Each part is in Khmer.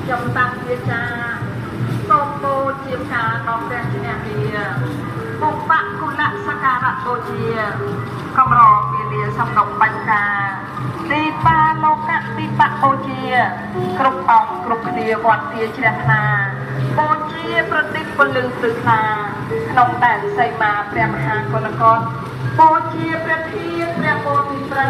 ខ្ញុំតាំងវាចាសូមបូជាផ្កាដល់ព្រះឈ្នះរាបុព្វគុណសក្ការៈបូជាកម្រពាលាសំណុកបញ្ចាទីបាលោកៈទីបបូជាគ្រប់អង្គគ្រប់គ្នាវត្តទាជ្រះថ្លាបូជាប្រតិពលលឺព្រឹក្សាក្នុងដែនសីមាព្រះមហាកុលកុដបូជាព្រះធាតុព្រះពោធិព្រៃ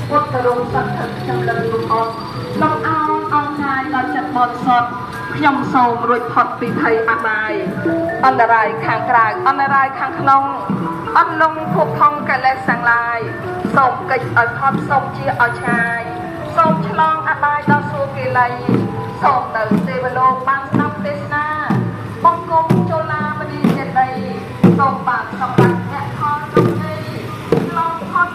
ពុទ្ធរូបសន្ធិខ្ញុំលើលំអត់លំអោនអង្កាយដល់ចិត្តបរិសុទ្ធខ្ញុំសូមរួចផុតពីភ័យអបាយអន្តរាយខាងក្រៅអន្តរាយខាងក្នុងអត់លងភពថងកលេសទាំងឡាយសូមកិច្ចឲ្យផុតសូមជាឲ្យឆ្ងាយសូមឆ្លងអបាយដល់សួគ៌កិលីសូមនៅទេវលោកបានស្ដាប់ទេសនាបង្គំចូលឡាមនីចេតីសូមបានសម្រេចអ្នកផលជោគជ័យឆ្លងផុត